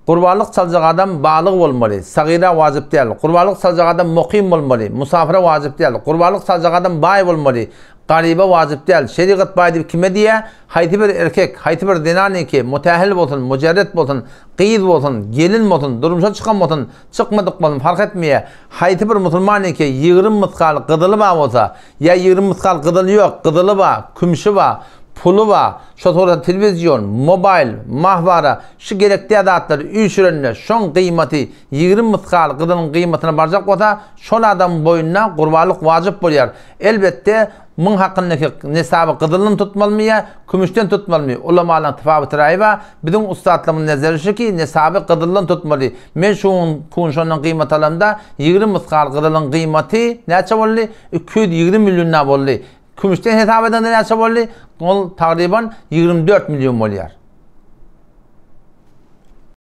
Gurbanlyk çaljak adam balyg bolmaly, sagyra wajyp däl. Gurbanlyk çaljak adam mukym bolmaly, musafyra wajyp däl. Gurbanlyk çaljak adam baý bolmaly, garyba wajyp däl. Şerigat baý diýip kime diýýär? Haýsy bir erkek, haýsy bir zenanyňky, mutähil bolsun, mujerret bolsun, gyz bolsun, gelin bolsun, durmuşa çykan bolsun, çykmadyk bolsun, fark etmeýär. Haýsy bir musulmanyňky 20 mysgal gyzyly bar bolsa, Ýa 20 mysgal gyzyly ýok, gyzyly bar, kümşi bar, puly bar, şo sorasa telewizion, mobaýl, mahwara, şu gerek däl zatlary üýşürende şoň gyýmaty 20 mysgal gyzylyň gyýmatyna barjak bolsa, şol adamyň boýnuna gurbanlyk wajyp bolýar. Elbetde, muň hakyndaky nesaby gyzyldan tutmalymy ýa kümüşden tutmalymy, ulamalaryň tafawuty raýy bar, biziň ussatlarymyň nezeri şu ki, nesaby gyzyldan tutmaly. Men şu gün şondan gyýmat alamda, 20 mysgal gyzylyň gyýmaty näçe boldy? 220 million boldy. Kümüşden hesap edende näçe boldy? Ol tagryban 24 million bolýar.